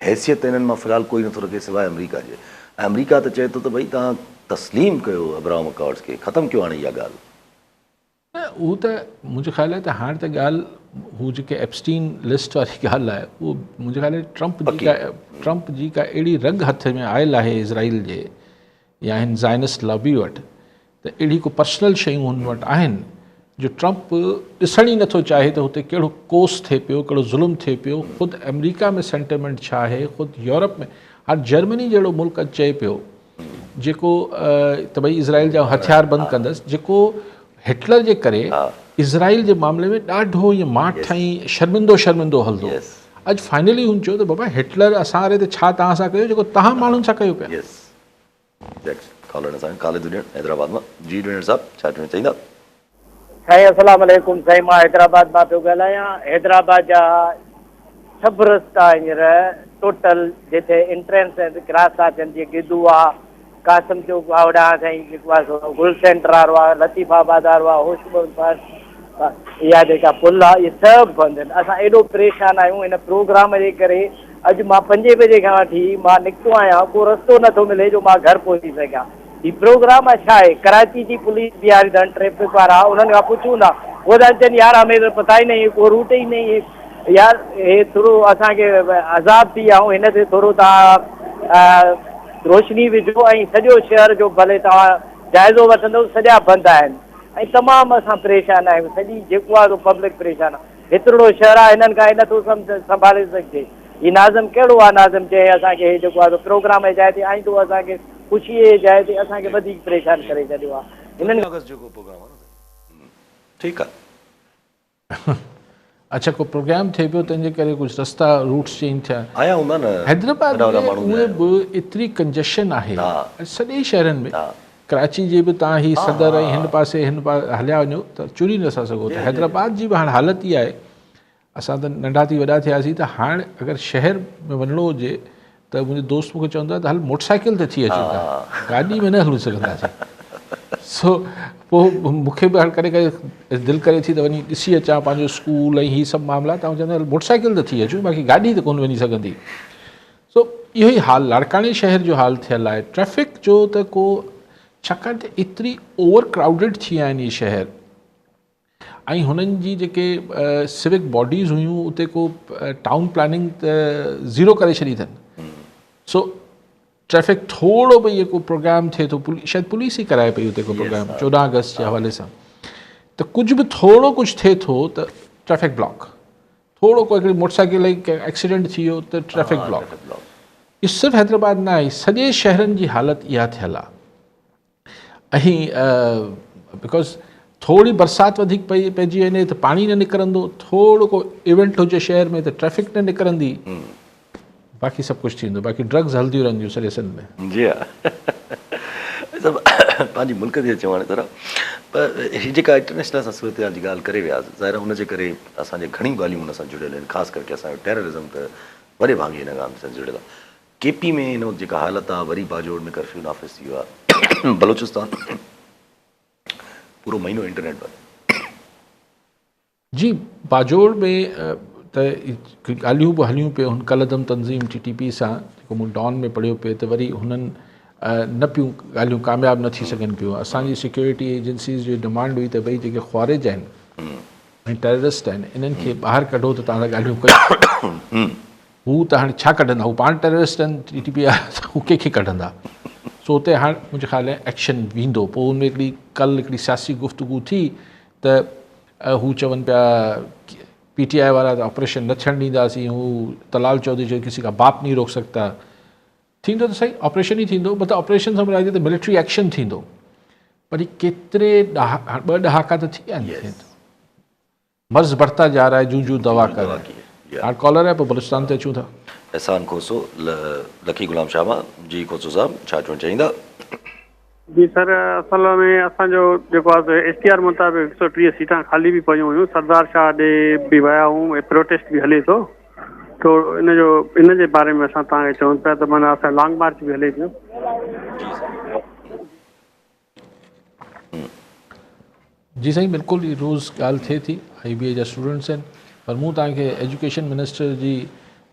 A: حيثيت انهن مان في الحال ڪوئي نٿو رکي سواء آمريڪا جي ۽ آمريڪا ته چئي ٿو ته ڀئي توهان تسليم ڪيو ابراهم اڪارڊز کي ختم ڪيو هاڻي اها ڳالهه.
B: نه هو ته منهنجو خيال آهي ته هاڻ ته ڳالهه هو جيڪي ايپسٽين لسٽ واري ڳالهه آهي اهو منهنجو خيال آهي ٽرمپ جي ڪا ٽرمپ جي ڪا اهڙي رڳ هٿ ۾ آيل آهي اسرائيل جي يا هن زائنسٽ لابي وٽ ته اهڙي ڪو پرسنل شيون هن وٽ آهن جو ٽرمپ ڏسڻ ئي نٿو چاهي ته هتي ڪهڙو ڪوس ٿئي پيو ڪهڙو ظلم ٿئي پيو خود آمريڪا ۾ سينٽيمينٽ ڇا آهي خود يورپ ۾ هاڻ جرمني جهڙو ملڪ اڄ چئي پيو جيڪو ته ڀئي اسرائيل جا هٿيار بند ڪندس جيڪو هٽلر جي ڪري اسرائيل جي معاملي ۾ ڏاڍو ائين ماٺ ۽ شرمندو شرمندو هلندو اڄ فائنلي هن چيو ته بابا هٽلر اسان واري ته ڇا توهان سان ڪيو جيڪو توهان ماڻهن سان ڪيو پيا.
A: يس ڪالر سان خالد ڏيڻ حيدرآباد مان جي ڏيڻ صاحب ڇا چوڻ چاهيندا.
E: سائين السلام عليڪم سائين مان حيدرآباد مان پيو ڳالهايان حيدرآباد جا سڀ رستا هينئر ٽوٽل جتي انٽرنس ۽ ڪراس ٿا ٿين جيئن گدو آ قاسم چوڪ آ هوڏانهن سائين جيڪو آ سو گل سينٽر وارو آ لطيف آباد وارو آ هوش اها جيڪا پل آ اهي سڀ بند آهن اسان ايڏو پريشان آهيون هن پروگرام جي ڪري اڄ مان پنجين بجي کان وٺي مان نڪتو آهيان ڪو رستو نٿو ملي جو مان گهر پهچي سگهان هي پروگرام آ ڇا آهي ڪراچي جي پوليس بيهاري اٿن ٽريفڪ وارا انهن کان پڇون ٿا هو ٿا چون يار همي تو پتا ئي نهي هي ڪو روٽ ئي نهي هي يار هي ٿورو اسان کي عذاب ٿي ويا آهيون هن تي ٿورو توهان روشني وجهو ۽ سڄو شهر جو ڀلي توهان جائزو وٺندو سڄا بند آهن ۽ تمام اسان پريشان آهيون سڄي جيڪو آهي سو پبلڪ پريشان آهي هيترڙو شهر آهي هنن کان هي نٿو سنڀالي سگهجي هي ناظم ڪهڙو آهي ناظم جنهن اسان کي هي جيڪو آهي سو پروگرام جي جاء تي آئيندو اسان کي خوشي جي جاء تي اسان کي وڌيڪ پريشان ڪري ڇڏيو آهي هنن.
A: آگسٽ جو ڪو پروگرام آهي نه سائين ٺيڪ آهي.
B: اڇا ڪو پروگرام ٿئي پيو تنهن جي ڪري ڪجهه رستا روٽس چينج ٿيا.
A: آيا هوندا نه
B: حيدرآباد ۾ اونئن به ايتري ڪنجيشن آهي سڄي شهرن ۾ ڪراچي جي به تان هي صدر ۽ هن پاسي هن پاسي هليا وڃو ته چوري نٿا سگهو ته حيدرآباد جي به هاڻ حالت اها آهي اسان ته ننڍا ٿي وڏا ٿياسين ته هاڻ اگر شهر ۾ وڃڻو هجي ته منهنجو دوست مونکي چوندو آهي ته هل موٽر سائيڪل تي ٿي اچون ٿا گاڏي ۾ نه هلون سگهنداسين سو پوء مونکي به هاڻ ڪڏهن ڪڏهن دل ڪري ٿي ته وڃي ڏسي اچان پنهنجو اسڪول ۽ هي سڀ معاملا ته آئون چوندو آهيان موٽر سائيڪل تي ٿي اچون باقي گاڏي ته ڪونه وڃي سگهندي سو اهو ئي حال لاڙڪاڻي شهر جو حال ٿيل آهي ٽريفڪ جو ته ڪو ڇاڪاڻ ته ايتري اوور ڪرائوڊيڊ ٿي ويا آهن اهي شهر ۽ هنن جي جيڪي سوڪ باڊيز هيون اتي ڪو ٽائون پلاننگ ته زيرو ڪري ڇڏي اٿن. سو ٽريفڪ ٿورو به اهو ڪو پروگرام ٿئي ٿو شايد پوليس ئي ڪرائي پئي اتي ڪو پروگرام 14 آگسٽ جي حوالي سان ته ڪجهه به ٿورو ڪجهه ٿئي ٿو ته ٽريفڪ بلاڪ، ٿورو ڪو هڪڙي موٽر سائيڪل ۽ ايڪسيڊنٽ ٿي ويو ته ٽريفڪ بلاڪ. اهو صرف حيدرآباد نه آهي، سڄي شهرن جي حالت اها ٿيل آهي. ۽ because ٿوري برسات وڌيڪ پئي پئجي وڃي ته پاڻي نه نڪرندو، ٿورو ڪو ايونٽ هجي شهر ۾ ته ٽريفڪ نه نڪرندي، باقي سڀ ڪجهه ٿيندو، باقي ڊرگز هلنديون رهنديون سڄي سنڌ ۾.
A: جي ها سڀ پنهنجي ملڪ جي چوڻ طرح پر هي جيڪا انٽرنيشنل اسان صورتحال جي ڳالهه ڪري وياسين ظاهر آهي ان جي ڪري اسان جي گهڻيون ڳالهيون ان سان جڙيل آهن خاص ڪرڪي اسان جو ٽيررزم ته وڏي ڀاڱي ان ڳالهه سان جڙيل آهي ڪي پي ۾ هن وقت جيڪا حالت آهي وري باجوڙ ۾ ڪرفيو نافذ ٿي ويو آهي بلوچستان پورو مهينو انٽرنيٽ بند.
B: جي باجوڙ ۾ ته ڳالهيون به هليون پيون هن ڪالعدم تنظيم ٽي ٽي پي سان جيڪو مون ڊان ۾ پڙهيو پئي ته وري هنن نه پيون ڳالهيون ڪامياب نه ٿي سگهن پيون اسان جي سيڪيورٽي ايجنسيز جي ڊمانڊ هئي ته ڀئي جيڪي خوارج آهن ۽ ٽيررسٽ آهن انهن کي ٻاهر ڪڍو ته توهان سان ڳالهيون ڪيون هو ته هاڻي ڇا ڪڍندا، هو پاڻ ٽيررسٽ آهن، ٽي ٽي پي وارا ته هو ڪنهن کي ڪڍندا. سو اتي هاڻ منهنجي خيال ۾ ايڪشن ويندو. پوء ان ۾ هڪڙي ڪل هڪڙي سياسي گفتگو ٿي ته هو چون پيا پي ٽي آء وارا ته آپريشن نه ٿيڻ ڏينداسين، هو طلال چوڌري چيو ڪسي ڪا باپ نهين روڪ سگتا. ٿيندو ته صحيح آپريشن ئي ٿيندو، مطلب آپريشن سان مراد ته ملٽري ايڪشن ٿيندو. پر هي ڪيتري ڏهاڪا، ٻه ڏهاڪا ته ٿي ويا آهن. مرض بڙھتا جا رھا ھي جون جون دوا ڪر رھا ھي. ھاڻ ڪالر آھي پوء بلوچستان تي اچون ٿا.
A: احسان کوسو لکي غلام شاھ مان. جي کوسو صاحب ڇا چوڻ چاهيندا.
F: جي سر اصل ۾ اسان جو جيڪو آهي سو ايس ٽي آر مطابق 130 سيٽان خالي به پيون هيون سردار شاهه ڏي به ويا هئون ۽ پروٽيسٽ به هلي ٿو تو ان جو ان جي باري ۾ اسان توهان کي چئون پيا ته معنيٰ اسان لانگ مارچ به هلي پيو.
A: جي سر.
B: جي سائين بلڪل هي روز ڳالهه ٿئي ٿي آئي بي اي جا اسٽوڊنٽس آهن پر مون توهان کي ايجوڪيشن منسٽر جي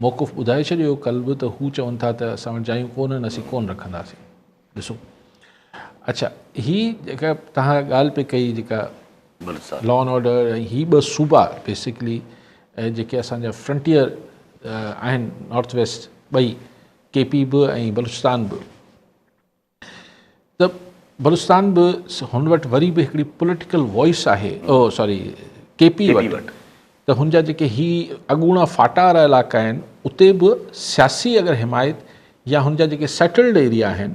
B: موقف ٻڌائي ڇڏيو ڪل به ته هو چون ٿا ته اسان وٽ جايون ڪونهن اسين ڪون رکنداسين ڏسو اڇا هي جيڪا توهان ڳالهه پئي ڪئي جيڪا لا اينڊ آرڊر ۽ هي ٻه صوبا بيسڪلي جيڪي اسان جا فرنٽيئر آهن نارٿ ويسٽ ٻئي ڪي پي به ۽ بلوچستان به ته بلوچستان به هن وٽ وري به هڪڙي پوليٽيڪل وائس آهي او سوري ڪي پي وٽ ته هن جا جيڪي هي اڳوڻا فاٽا وارا علائقا آهن اتي به سياسي اگر حمايت يا هن جا جيڪي سيٽلڊ ايريا آهن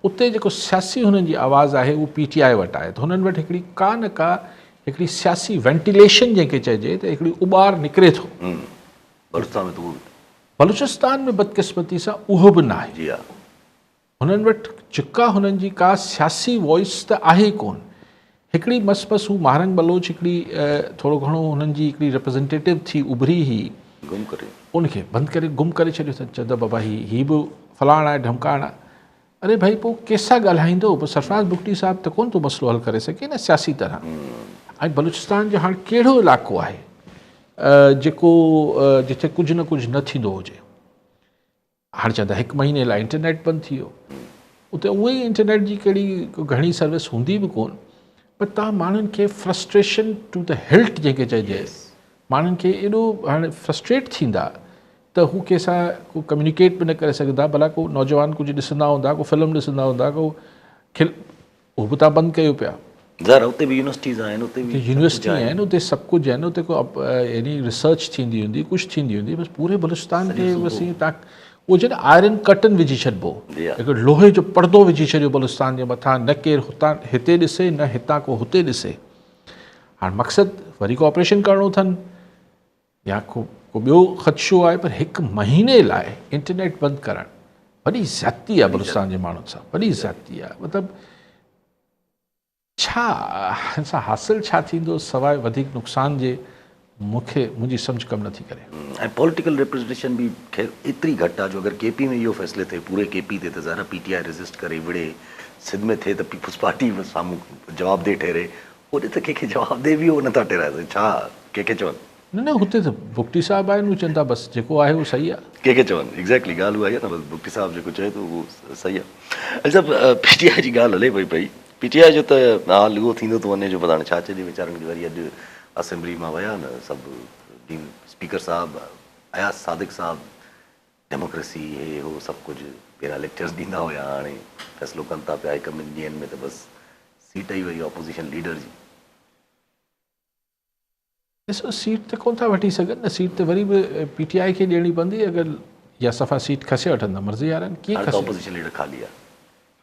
B: اتي جيڪو سياسي هنن جي آواز آهي اهو پي ٽي آء وٽ آهي ته هنن وٽ هڪڙي ڪا نه ڪا هڪڙي سياسي وينٽيليشن جنهن کي چئجي ته هڪڙي اٻار نڪري ٿو.
A: بلوچستان ۾ ته اهو
B: بلوچستان ۾ بدقسمتي سان اهو به ناهي.
A: جي ها.
B: هنن وٽ چڪا هنن جي ڪا سياسي وائس ته آهي ئي ڪون. هڪڙي مس مس هو ماهرنگ بلوچ هڪڙي ٿورو گهڻو هنن جي هڪڙي ريپريزنٽيٽو ٿي اڀري هئي.
A: گم ڪري.
B: ان کي بند ڪري گم ڪري ڇڏيو اٿن. چون ٿا بابا هي هي به فلاڻ آهي ڍمڪاڻ آهي. اري ڀائي پوء ڪيسان ڳالهائيندو؟ پوء سرفراز بگٽي صاحب ته ڪون ٿو مسئلو حل ڪري سگهي نه سياسي طرح. ۽ بلوچستان جو هاڻ ڪهڙو علائقو آهي جيڪو جتي ڪجهه نه ڪجهه نه ٿيندو هجي. هاڻ چون ٿا هڪ مهيني لاء انٽرنيٽ بند ٿي ويو اتي اونئن ئي انٽرنيٽ جي ڪهڙي گهڻي سروس هوندي به ڪون پر تان ماڻهن کي فرسٽريشن ٽو the هلٽ جنهن کي چئجي ماڻهن کي ايڏو هاڻي فرسٽريٽ ٿيندا ته هو ڪنهن سان ڪو ڪميونيڪيٽ به نه ڪري سگهندا ڀلا ڪو نوجوان ڪجهه ڏسندا هوندا ڪو فلم ڏسندا هوندا ڪو کل اهو به تان بند ڪيو پيا.
A: ظاهر آهي اتي به يونيورسٽيز آهن اتي به
B: يونيورسٽي آهن اتي سڀ ڪجهه آهن اتي ڪو يعني ريسرچ ٿيندي هوندي ڪجهه ٿيندي هوندي بس پوري بلوچستان کي بس ائين تان اهو جڏهن آئرن ڪرٽن وجهي ڇڏبو هڪ لوهي جو پردو وجهي ڇڏيو بلوچستان جي مٿان نه ڪير هتان هتي ڏسي نه هتان ڪو هتي ڏسي هاڻ مقصد وري ڪو آپريشن ڪرڻو اٿن يا ڪو ڪو ٻيو خدشو آهي پر هڪ مهيني لاء انٽرنيٽ بند ڪرڻ وڏي زيادتي آهي بلوچستان جي ماڻهن سان وڏي زيادتي آهي مطلب ڇا هن سان حاصل ڇا ٿيندو سواء وڌيڪ نقصان جي مون کي منهنجي سمجهه ڪم نٿي ڪري.
A: ۽ پوليٽيڪل ريپريزنٽيشن به خير ايتري گهٽ آهي جو اگر ڪي پي ۾ اهو فيصلي ٿئي پوري ڪي پي تي ته ظاهر آهي پي ٽي آء ريزسٽ ڪري وڙهي سنڌ ۾ ٿئي ته پيپلز پارٽي سامهون جوابده ٺهري هوڏي ته ڪنهن کي جوابده به اهو نٿا ٺهرائي سگهن ڇا ڪنهن کي چون.
B: نه نه هتي ته بگٽي صاحب آهن هو چون ٿا بس جيڪو آهي اهو صحيح آهي.
A: ڪنهن کي چون ايگزيڪٽلي ڳالهه اها ئي آهي نه بس بگٽي صاحب جيڪو چئي ٿو اهو صحيح آهي. علي صاحب پي ٽي آء جي ڳالهه هلي پئي پئي پي ٽي آء جو ته حال اهو ٿيندو ٿو وڃي جو پتا هاڻي ڇا چئجي ويچارن کي وري اڄ اسيمبلي مان ويا نه سڀ اسپيڪر صاحب اياز صادق صاحب ڊيموڪريسي هي هو سڀ ڪجهه پهريان ليڪچرز ڏيندا هيا هاڻي فيصلو ڪن ٿا پيا هڪ ٻن ڏينهن ۾ ته بس سيٽ ئي وئي اپوزيشن ليڊر جي.
B: ڏسو سيٽ ته ڪونه ٿا وٺي سگهن نه سيٽ ته وري به پي ٽي آء کي ڏيڻي پوندي اگر يا صفا سيٽ کسي وٺندا مرضي وارن ڪيئن
A: هاڻي ته اپوزيشن ليڊر خالي آ.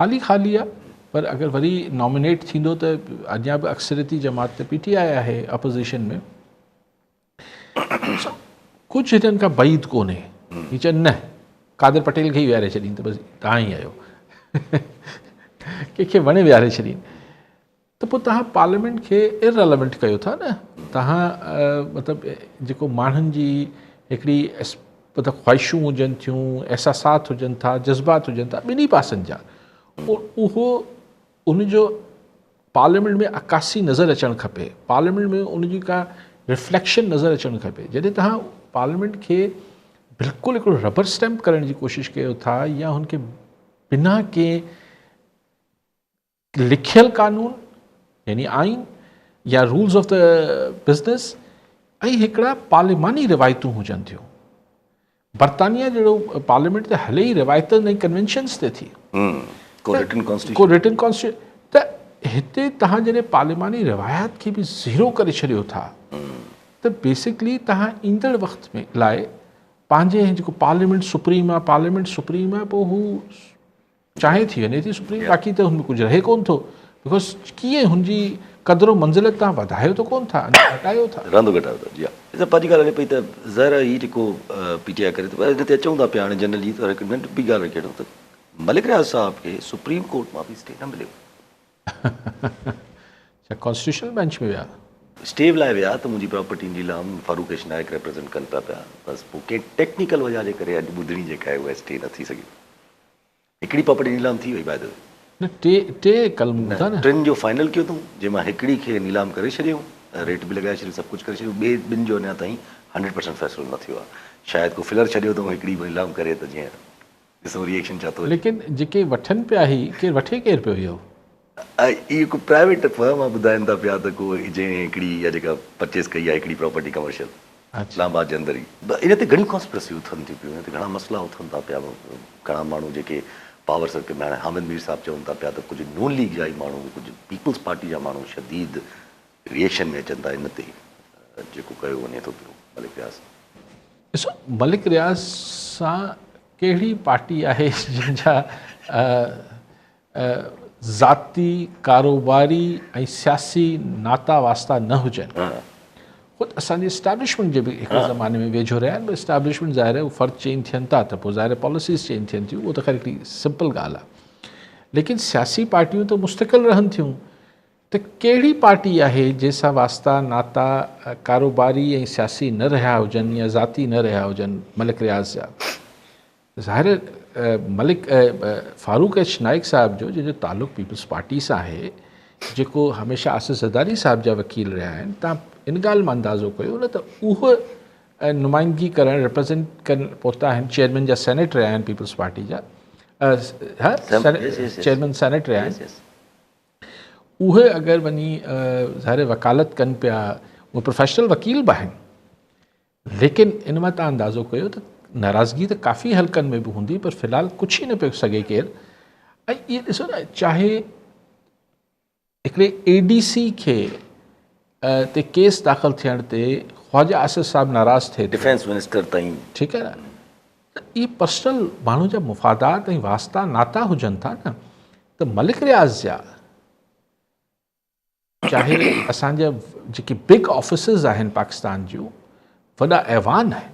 B: خالي خالي آ پر اگر وري نامينيٽ ٿيندو ته اڃا به اڪثريتي جماعت ته پي ٽي آء آهي اپوزيشن ۾. ڪجهه هنن کان بعيد ڪونهي هي چون نه قادر پٽيل کي ئي ويهاري ڇڏين ته بس توهان ئي آهيو ڪنهن کي وڻي ويهاري ڇڏين ته پوء توهان پارليامينٽ کي ارريليونٽ ڪيو ٿا نه توهان مطلب جيڪو ماڻهن جي هڪڙي مطلب خواهشون هجن ٿيون احساسات هجن ٿا جذبات هجن ٿا ٻنهي پاسن جا اهو ان جو پارليامينٽ ۾ عڪاسي نظر اچڻ کپي، پارليامينٽ ۾ ان جي ڪا رفليڪشن نظر اچڻ کپي. جڏهن توهان پارليامينٽ کي بلڪل هڪڙو ربر اسٽيمپ ڪرڻ جي ڪوشش ڪيو ٿا يا هن کي بنا ڪنهن لکيل قانون يعني آئين يا رولز آف the business ۽ هڪڙا پارلياماني روايتون هجن ٿيون. برطانيا جهڙو پارليامينٽ ته هلي ئي روايتن ۽ ڪنوينشنز تي ٿي.
A: ڪو رٽن ڪانسٽيٽيوشن.
B: ڪو رٽن ڪانسٽيٽيوشن ته هتي توهان جڏهن پارلياماني روايات کي به زيرو ڪري ڇڏيو ٿا ته بيسڪلي توهان ايندڙ وقت ۾ لاء پنهنجي جيڪو پارليامينٽ سپريم آهي پارليامينٽ سپريم آهي پوء هو چاهي ٿي وڃي ٿي سپريم باقي ته هن ۾ ڪجهه رهي ڪونه ٿو because ڪيئن هن جي قدر و منزلت تان وڌايو ته ڪونه ٿا اڃا گهٽايو ٿا.
A: رهندو گهٽايو ٿا جي ها اچا پنهنجي ڳالهه هلي پئي ته ظاهر آهي هي جيڪو پي ٽي آء ڪري ٿو پر ان تي اچون ٿا پيا هاڻي جنرلي ته هڪ ننڍي ٻي ڳالهه رکي وٺون ته ملڪ رياض صاحب کي سپريم ڪورٽ مان به اسٽي نه مليو.
B: ڇا ڪانسٽيٽيوشنل بينچ ۾ ويا؟
A: اسٽي لاء ويا ته منهنجي پراپرٽي نيلام فاروق ايڇ نائڪ ريپريزنٽ ڪن پيا پيا بس پوء ڪنهن ٽيڪنيڪل وجهه جي ڪري اڄ ٻڌڻي جيڪا آهي اها اسٽي نه ٿي سگهي. هڪڙي پراپرٽي نيلام ٿي وئي باء the وي.
B: نه ٽي ٽي قلم ٻڌا نه.
A: ٽن جو فائنل ڪيو اٿئون جنهن مان هڪڙي کي نيلام ڪري ڇڏيائون ريٽ به لڳائي ڇڏيو سڀ ڪجهه ڪري ڇڏيو ٻئي ٻن جو اڃا تائين هنڊريڊ پرسنٽ فيصلو نه ٿيو آهي شايد ڪو فلر ڇڏيو اٿئون هڪڙي به نيلام ڪري ته جيئن ڏسون ري ايڪشن ڇا ٿو اچي.
B: ليڪن جيڪي وٺن پيا هي ڪير وٺي ڪير پيو اهو.
A: اهي ڪو پرائيويٽ فرم آ ٻڌائين ٿا پيا ته ڪو جنهن هڪڙي اها جيڪا پرچيز ڪئي آهي هڪڙي پراپرٽي ڪمرشل اسلام آباد جي اندر ئي. ان تي گهڻيون ڪانسپرسيون اٿن ٿيون پيون ان تي گهڻا مسئلا اٿن ٿا پيا گهڻا ماڻهو جيڪي پاور سرڪل ۾ هاڻي حامد مير صاحب چون ٿا پيا ته ڪجهه نون ليگ جا ئي ماڻهو ڪجهه پيپلز پارٽي جا ماڻهو شديد ري ايڪشن ۾ اچن ٿا ان تي جيڪو ڪيو وڃي ٿو پيو ملڪ رياض.
B: ڏسو ملڪ رياض سان ڪهڙي پارٽي آهي جنهن جا ذاتي، ڪاروباري ۽ سياسي ناتا واسطا نه هجن. خود اسان جي اسٽيبلشمينٽ جي به هڪڙي زماني ۾ ويجهو رهيا آهن پر اسٽيبلشمينٽ ظاهر آهي فرد چينج ٿين ٿا ته پوء ظاهر آهي پاليسيز چينج ٿين ٿيون اهو ته خير هڪڙي سمپل ڳالهه آهي ليڪن سياسي پارٽيون ته مستقل رهن ٿيون ته ڪهڙي پارٽي آهي جنهن سان واسطا ناتا ڪاروباري ۽ سياسي نه رهيا هجن يا ذاتي نه رهيا هجن ملڪ رياض جا ظاهر ملڪ فاروق ايڇ نائيڪ صاحب جو جنهن جو تعلق پيپلز پارٽي سان آهي جيڪو هميشه آصف زرداري صاحب جا وڪيل رهيا آهن تان ان ڳالهه مان اندازو ڪيو نه ته اهو نمائندگي ڪرڻ ريپريزنٽ ڪرڻ پهتا آهن چيئرمين جا سينيٽ رهيا آهن پيپلز پارٽي جا چيئرمين سينيٽ رهيا آهن اهي اگر وڃي ظاهر وڪالت ڪن پيا اهي پروفيشنل وڪيل به آهن ليڪن ان مان توهان اندازو ڪيو ته ناراضگي ته ڪافي حلقن ۾ به هوندي پر في الحال ڪجهه ئي نه پيو سگهي ڪير ۽ اهي ڏسو نه چاهي هڪڙي اي ڊي سي کي تي ڪيس داخل ٿيڻ تي خواجه آصف صاحب ناراض ٿئي
A: ڊفينس منسٽر تائين
B: ٺيڪ آهي نه ته اهي پرسنل ماڻهو جا مفادات ۽ واسطا ناتا هجن ٿا نه ته ملڪ رياض جا چاهي اسان جا جيڪي بگ آفيسز آهن پاڪستان جون وڏا ايوان آهن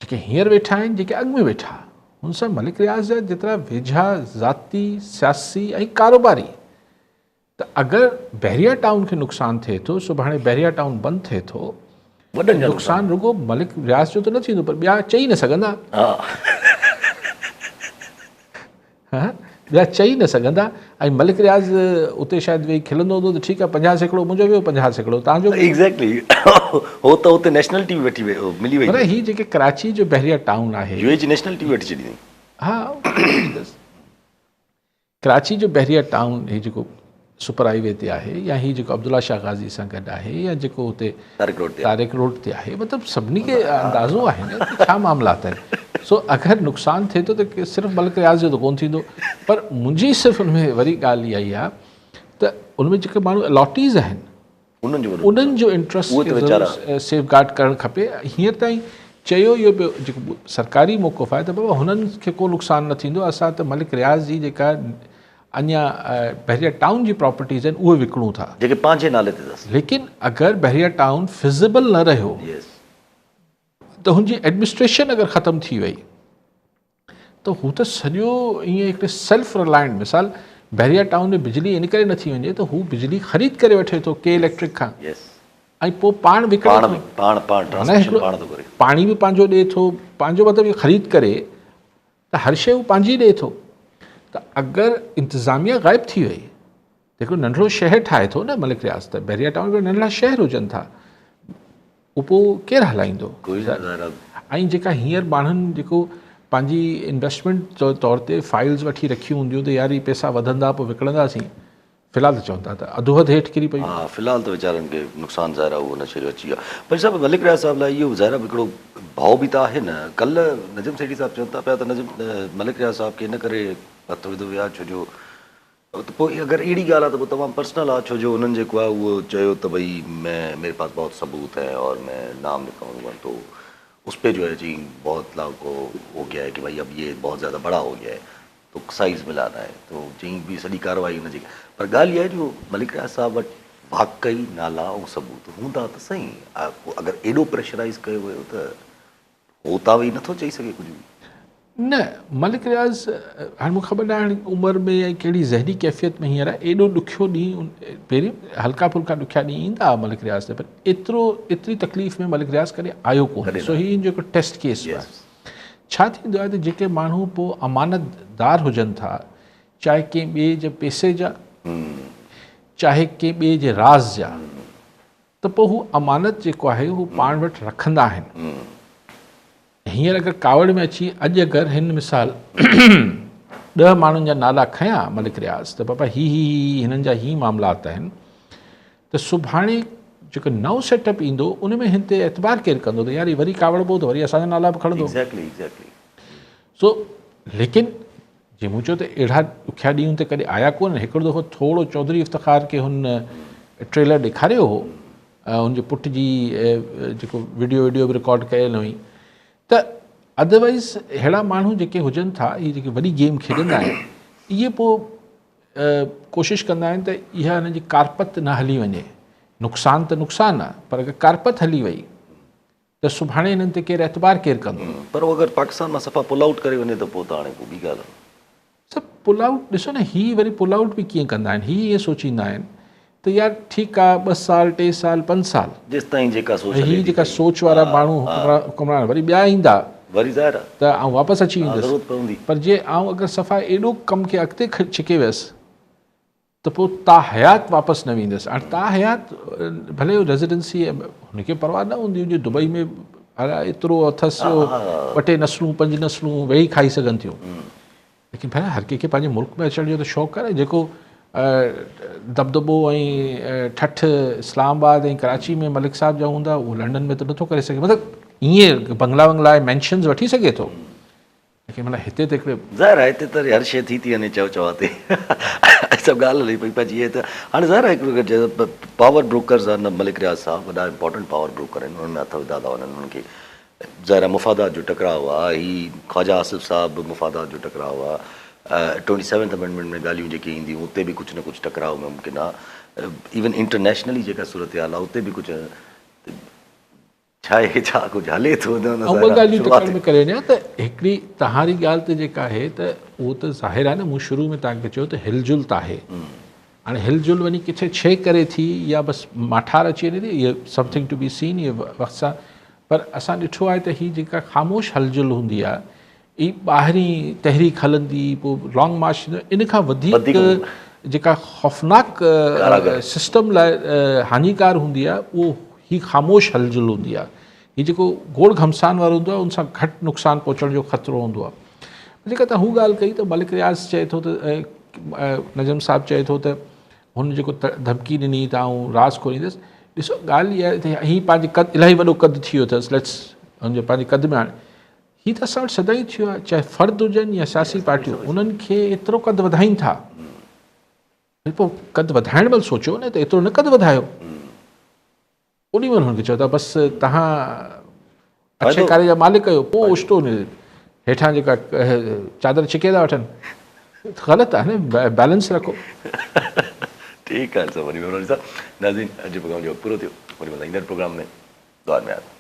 B: جيڪي هينئر ويٺا آهن جيڪي اڳ ۾ ويٺا هن سان ملڪ رياض جا جيترا ويجها ذاتي سياسي ۽ ڪاروباري ته اگر بحريا ٽائون کي نقصان ٿئي ٿو سڀاڻي بحريا ٽائون بند ٿئي ٿو
A: وڏن
B: جو نقصان رڳو ملڪ رياض جو ته نه ٿيندو پر ٻيا چئي نه سگهندا ها ٻيا چئي نه سگهندا ۽ ملڪ رياض اتي شايد ويهي کلندو هوندو ته ٺيڪ آهي 50% منهنجو ويو 50% توهان جو
A: ايگزيڪٽلي هو ته اتي نيشنل ٽي وي وٺي ويو ملي وئي
B: پر هي جيڪي ڪراچي جو بحريا ٽائون آهي
A: يو اي جي نيشنل ٽي وي وٺي ڇڏي
B: ها ڪراچي جو بحريا ٽائون هي جيڪو سپر هاء وي تي آهي يا هي جيڪو عبدالله شاهه غازي سان گڏ آهي يا جيڪو اتي
A: طارق روڊ تي
B: طارق روڊ تي آهي، مطلب سڀني کي اندازو آهي نه ته ڇا معاملات آهن. سو اگر نقصان ٿئي ٿو ته صرف ملڪ رياض جو ته ڪونه ٿيندو. پر منهنجي صرف ان ۾ وري ڳالهه اها ئي آهي ته ان ۾ جيڪي ماڻهو الاٽيز آهن
A: انهن جو وڏو
B: انهن جو انٽرسٽ کي ضرور سيف گارڊ ڪرڻ کپي. هينئر تائين چيو اهو پيو جيڪو سرڪاري موقف آهي ته بابا هنن کي ڪو نقصان نه ٿيندو، اسان ته ملڪ رياض جي جيڪا اڃا بحريه ٽائون جي پراپرٽيز آهن اهي وڪڻون ٿا.
A: جيڪي پنهنجي نالي تي اٿس.
B: ليڪن اگر بحريه ٽائون فزيبل نه رهيو ته هن جي ايڊمنسٽريشن اگر ختم ٿي وئي ته هو ته سڄو ائين هڪڙي سيلف رلائنٽ مثال بحريه ٽائون ۾ بجلي ان ڪري نٿي وڃي ته هو بجلي خريد ڪري وٺي ٿو ڪي اليڪٽرڪ کان ۽ پوء پاڻ وڪڻي ٿو،
A: پاڻ پاڻ ٽرانسميشن پاڻ ٿو ڪري،
B: پاڻي به پنهنجو ڏئي ٿو، پنهنجو مطلب خريد ڪري ته هر شيء هو پنهنجي ڏئي ٿو ته اگر انتظاميه غائب ٿي وئي ته هڪڙو ننڍڙو شهر ٺاهي ٿو نه ملڪ رياض ته بحريه ٽائون هڪڙا ننڍڙا شهر هجن ٿا اهو پوء ڪير هلائيندو؟ ۽ جيڪا هينئر ماڻهن جيڪو پنهنجي انويسٽمينٽ طور تي فائلز وٺي رکيون هونديون ته يار هي پئسا وڌندا پوء وڪڻنداسين في الحال ته چون ٿا ته اڌو اڌ هيٺ ڪري پيون.
A: ها في الحال ته ويچارن کي نقصان ظاهر آهي اهو نه شيء جو اچي ويو آهي. پر صاحب ملڪ رياض صاحب لاء اهو ظاهر آهي هڪڙو ڀؤ به ته آهي نه. ڪلهه نجم سيٺي صاحب چون ٿا پيا ته نجم ملڪ رياض صاحب کي ان ڪري هٿ وڌو ويو آهي ڇو جو ته پوء اگر اهڙي ڳالهه آهي ته پوء تمام پرسنل آهي ڇو جو انهن جيڪو آهي اهو چيو ته ڀئي مين ميري پاس بهت ثبوت هين اور مين نام لکائونگا تو اس پي جو هي چي بهت لاگ هو گيا هي ڪي ڀئي اب يي بهت زياده بڙا هو گيا هي تو سائيز ملانا آهي تو چئين به سڄي ڪارروائي ان جي پر ڳالهه اها آهي جو ملڪ رياض صاحب وٽ واقعي نالا ۽ ثبوت هوندا ته سهي اگر ايڏو پريشرائيز ڪيو ويو ته هو تان ويهي نٿو چئي سگهي ڪجهه به.
B: نه ملڪ رياض هاڻي مونکي خبر ناهي هاڻي عمر ۾ يا ڪهڙي ذهني ڪيفيت ۾ هينئر آهي ايڏو ڏکيو ڏينهن پهرين هلڪا ڦلڪا ڏکيا ڏينهن ايندا هئا ملڪ رياض تي پر ايترو ايتري تڪليف ۾ ملڪ رياض ڪڏهن آيو ڪونهي سو هي ان جو هڪ ٽيسٽ ڪيس آهي. ڇا ٿيندو آهي ته جيڪي ماڻهو پوء امانت دار هجن ٿا، چاهي ڪنهن ٻئي جي پئسي جا، چاهي ڪنهن ٻئي جي راز جا، ته پوء هو امانت جيڪو آهي هو پاڻ وٽ رکندا آهن. هينئر اگر ڪاوڙ ۾ اچي اڄ اگر هن مثال ڏهه ماڻهن جا نالا کنيا ملڪ رياض ته بابا هي هي هي هنن جا هي معاملات آهن ته سڀاڻي جيڪو نئون سيٽ اپ ايندو ان ۾ هن تي اعتبار ڪير ڪندو ته يار هي وري ڪاوڙبو ته وري اسان جا نالا به کڻندو.
A: Exactly exactly.
B: سو ليڪن جي مون چيو ته اهڙا ڏکيا ڏينهن ته ڪڏهن آيا ڪونهن هڪڙو دفعو ٿورو چوڌري افتخار کي هن ٽريلر ڏيکاريو هو هن جي پٽ جي جيڪو وڊيو وڊيو به رڪارڊ ڪيل هئي ته ادروائز اهڙا ماڻهو جيڪي هجن ٿا اهي جيڪي وڏي گيم کيڏندا آهن اهي پوء ڪوشش ڪندا آهن ته اها هنن جي ڪارپت نه هلي وڃي. نقصان ته نقصان آهي پر اگر ڪارپت هلي وئي ته سڀاڻي هنن تي ڪير اعتبار ڪير ڪندو؟
A: پر اگر پاڪستان مان صفا پل آئوٽ ڪري وڃي ته پوء ته هاڻي ڪو ٻي ڳالهه آهي.
B: سر پل آئوٽ ڏسو نه هي وري پل آئوٽ به ڪيئن ڪندا آهن هي ائين سوچيندا آهن ته يار ٺيڪ آ ٻه سال ٽي سال پنج سال
A: جيستائين جيڪا سوچ
B: هي جيڪا سوچ وارا ماڻهو حڪمران وري ٻيا ايندا
A: وري ظاهر آ
B: ته آئون واپس اچي ويندس
A: ضرورت پوندي
B: پر جي آئون اگر صفا ايڏو ڪم کي اڳتي ڇڪي ويس ته پوء تا حيات واپس نه ويندس هاڻي تا حيات ڀلي ريزيڊنسي هن کي پرواهه نه هوندي جو دبئي ۾ ايترو اٿس جو ٻه ٽي نسلون پنج نسلون ويهي کائي سگهن ٿيون ليڪن ڀلا هر ڪنهن کي پنهنجي ملڪ ۾ اچڻ جو ته شوق آهي نه جيڪو دٻدٻو ۽ ٺٺ اسلام آباد ۽ ڪراچي ۾ ملڪ صاحب جا هوندا اهو لنڊن ۾ ته نٿو ڪري سگهي مطلب ائين بنگلا ونگلا ۽ مينشنز وٺي سگهي ٿو ليڪن مطلب هتي ته هڪڙي
A: ظاهر آهي هتي ته هر شيء ٿي ٿي وڃي چئو چوا تي سڀ ڳالهه هلي پئي پر جيئن ته هاڻي ظاهر آهي هڪڙو پاور بروڪرز آهن ملڪ رياض صاحب وڏا امپورٽنٽ پاور بروڪر آهن انهن ۾ هٿ وڌا ٿا وڃن انهن کي ظاهر آهي مفادات جو ٽڪراء آ، هي خواجه آصف صاحب به مفادات جو ٽڪراء آ، ٽوئنٽي سيونٿ امينڊمينٽ ۾ ڳالهيون جيڪي اينديون اتي به ڪجهه نه ڪجهه ٽڪراء ممڪن آ، ايون انٽرنيشنلي جيڪا صورتحال آ اتي به ڪجهه ڇا آهي ڇا ڪجهه هلي ٿو نه
B: آئون ٻه ڳالهيون تڪڙ ۾ ڪري وڃان ته هڪڙي توهان جي ڳالهه ته جيڪا آهي ته اهو ته ظاهر آهي نه مون شروع ۾ توهان کي چيو ته هل جل ته آهي هاڻي هل جل وڃي ڪٿي ڇيهه ڪري ٿي يا بس ماٺار اچي وڃي ٿي اهي سم ٿنگ ٽو بي سين اهي وقت سان پر اسان ڏٺو آهي ته هي جيڪا خاموش هل جل هوندي آهي هي ٻاهرين تحريڪ هلندي پوء لانگ مارچ ٿيندو ان کان وڌيڪ جيڪا خوفناڪ سسٽم لاء هاڃيڪار هوندي آهي اهو هي خاموش هل جل هوندي آهي هي جيڪو گوڙ گهمسان وارو هوندو آهي ان سان گهٽ نقصان پهچڻ جو خطرو هوندو آهي جيڪا تان هو ڳالهه ڪئي ته ملڪ رياض چئي ٿو ته نجم صاحب چئي ٿو ته هن جيڪو ڌمڪي ڏني ته آئون راز کوليندس ڏسو ڳالهه اها آهي ته هي پنهنجي قد الاهي وڏو قد ٿي ويو اٿس ليٽس هن جو پنهنجي قد ۾ هاڻي هي ته اسان وٽ سدائين ٿيو آهي چاهي فرد هجن يا سياسي پارٽيون انهن کي ايترو قد وڌائين ٿا پوء قد وڌائڻ مهل سوچيو نه ته ايترو نه قد وڌايو اوڏي مهل هن کي چيو ته بس توهان اڇي ڪاري جا مالڪ آهيو پوء اوچتو هيٺان جيڪا چادر ڇڪي ٿا وٺن غلط آهي نه بيلنس رکو.
A: ٺيڪ آهي سر وڏي مهرباني صاحب ناظرين اڄ جو پروگرام جو وقت پورو ٿيو وري ملندا ايندڙ پروگرام ۾ دعا ۾ ياد.